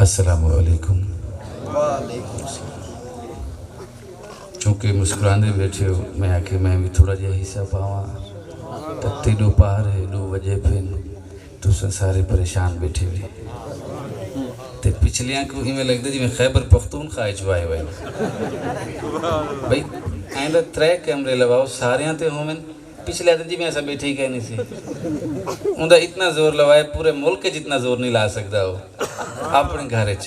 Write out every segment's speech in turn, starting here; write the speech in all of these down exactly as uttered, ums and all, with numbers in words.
السلام علیکم۔ چونکہ مسکراندے بیٹھے ہو، میں آکھیا میں وی تھوڑا جیہا حصہ پاواں۔ تتی ݙو پہر ہے، ݙو وڄے پن، تساں سارے پریشان بیٹھے ہوئے۔ تے پچھلیاں کوں ایویں لڳدے جیویں خیبر پختونخوا اچ وائے ہوئے۔ بھئی، ایندا ترے کیمرے لواؤ، ساریاں تے ہوون، پچھلے تے جیویں اساں بیٹھے ہی کائنی سی۔ اوندا اتنا زور لوائے، پورے ملک اچ اتنا زور نہیں لا سڳدا ہو۔ اپݨے گھر اچ۔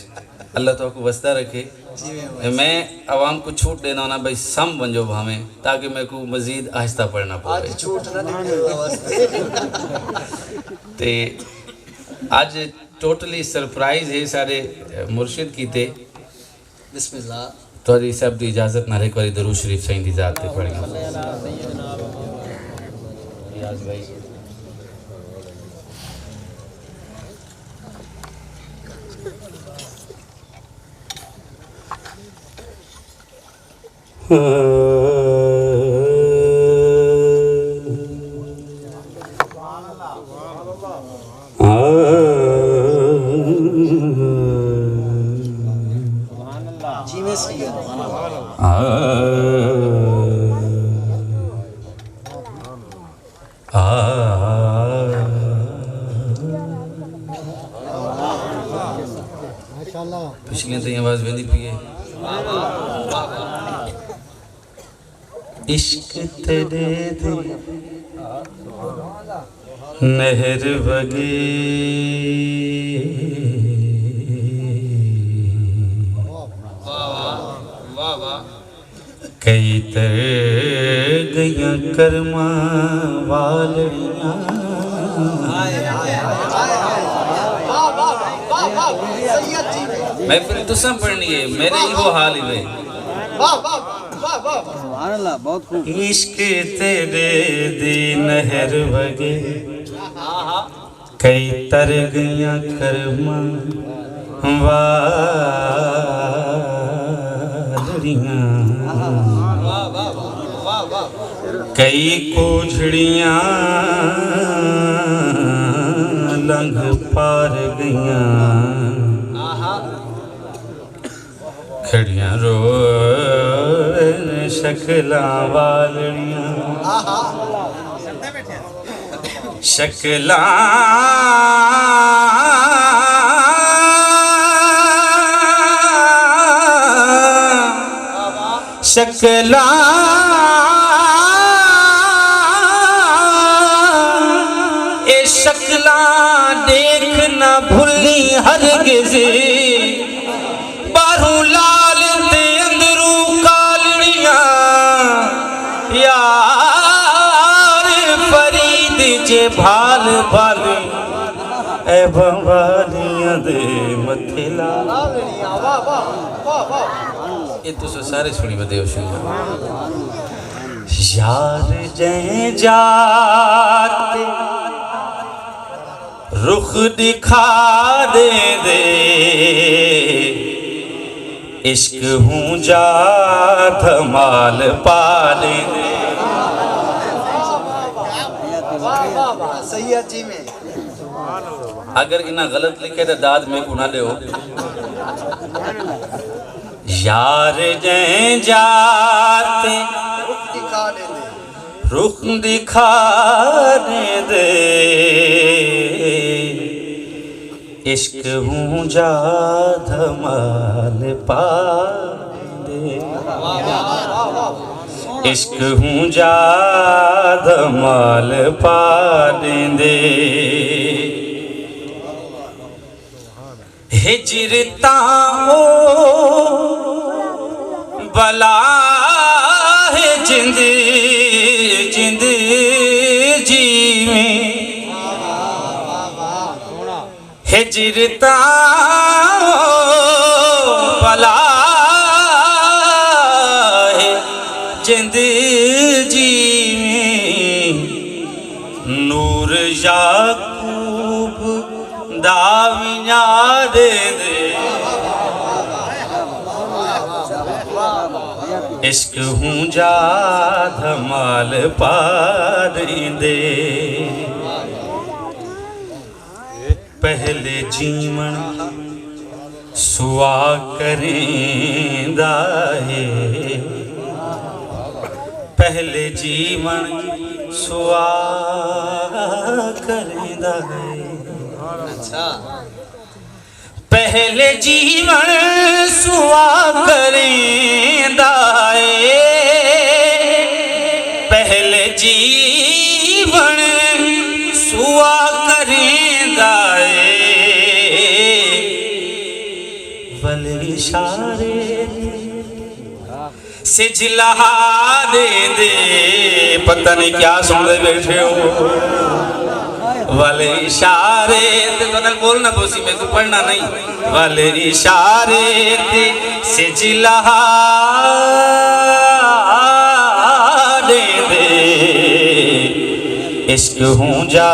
اللہ تہاکوں وسدا رکھے۔ جیویں ہوئے۔ میں عوام کوں چھوٹ ݙیندا ہوناں بھئی، سم ونڄو بھاویں، تاکہ میکوں مزید آہستہ پڑھنا پوے۔ اڄ چھوٹ نہ ݙیوے اللہ واسطے۔ تے اڄ ٹوٹلی سرپرائز ہے سارے مرشد کیتے۔ بسم اللہ۔ تہاݙی سب دی اجازت نال ہک واری درود شریف سئیں دی ذات تے پڑھ ڳیوں۔ ریاض بھائی۔ پچھلیاں تئیں آواز ویندی پئی ہے۔ عشق تیݙے دی نہر وڳی۔ کئی تر ڳئیاں کرماں والڑیاں۔ محفل تساں پڑھنی ہے، میݙے ایہو حال ہی وے۔ سبحان اللہ، بہت خوب۔ عشق تیݙے دی نہر وڳی۔ کئی تر ڳئیاں کرماں والڑیاں۔ کئی کوجھڑیاں لنگھ پار ڳئیاں۔ کھڑیاں روون شکلاں والڑیاں۔ شکلاں، شکلاں، اے شکلاں ݙیکھ نہ بھلی ہرگز۔ ٻاہروں لال تے اندروں کالڑیاں، یار فرید جے بھال بھال، عیباں والیاں دے متھے لا۔ اے تساں سارے سݨی ودے ہو شیاں۔ یار جئیں جات رخ ݙکھا ݙیندے، عشق ہوں جا دھمال پا ݙیندے۔ واہ، واہ، واہ، سید جی میں۔ اگر انہاں غلط لکھے تے داد میکوں نہ ݙیو۔ یار جئیں جات رخ ݙکھا ݙیندے۔ رخ ݙکھا ݙیندے، عشق ہوں جا دھمال پا ݙیندے۔ عشق ہوں جا دھمال پا ݙیندے۔ ہجر تاں او بلا ہے جند، جند جیویں۔ ہجر تاں او بلا ہے جند جیویں۔ نور یعقوب دا ونڄاریندے۔ عشق ہوں جا دھمال پا ݙیندے۔ پہلے جیوݨ سوا کریندا اے، پہلے جیوݨ سوا کریندا اے۔ اچھا۔ پہلے جیوݨ سوا کریندا اے، پہلے جیوݨ سوا کریندا اے، ول اشارے سجھ لہا ݙیندے۔ پتہ نہیں کیا سݨدے ٻیٹھے ہو۔ ول اشارے تے، تہاݙے نال ٻولݨا پوسی، میکوں پڑھݨا نہیں۔ ول اشارے تے سجھ لہا ݙیندے، عشق ہوں جا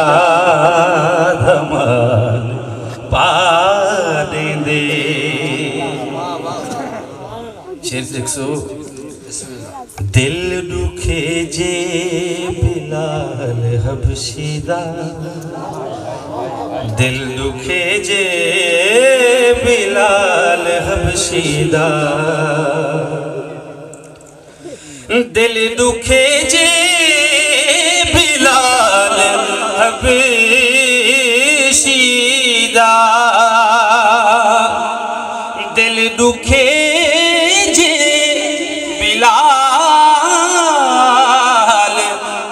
دھمال پا ݙیندے۔ شعر ݙیکھسو۔ دل ݙکھے جے بلال حبشی دا، دل ݙکھے جے بلال حبشی دا، دل ݙکھے جے بلال حبشی دا، دل ݙکھے جے بلال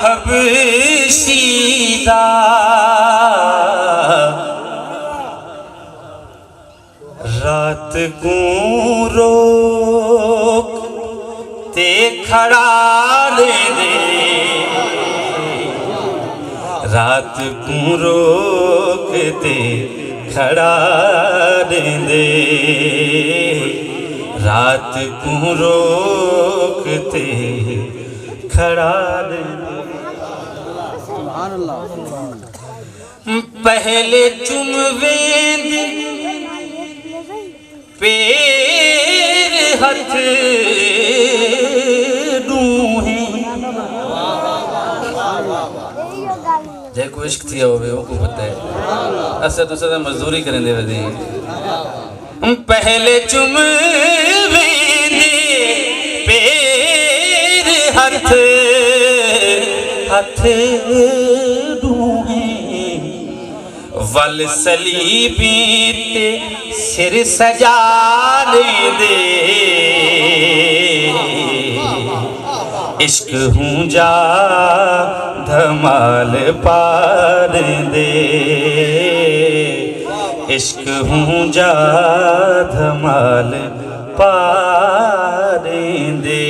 حبشی دا۔ رات کوں روک تے کھڑا ݙیندے، رات کوں روک تے کھڑا ݙیندے، رات کوں روک تے کھڑا ݙیندے۔ سبحان اللہ۔ پہلے چم ویندے پیر ہتھ ݙوہیں۔ جیکوں عشق تھیا ہووے، اوکوں پتہ ہے۔ اساں تساں تاں مزدوری کریندے ودے ہیں۔ پہلے چم ویندے پیر ہتھ، ہتھ ݙوہیں، ول صلیبیں تے سر سجا ݙیندے۔ عشق ہوں جا دھمال پا ݙیندے، عشق ہوں جا دھمال پا ݙیندے۔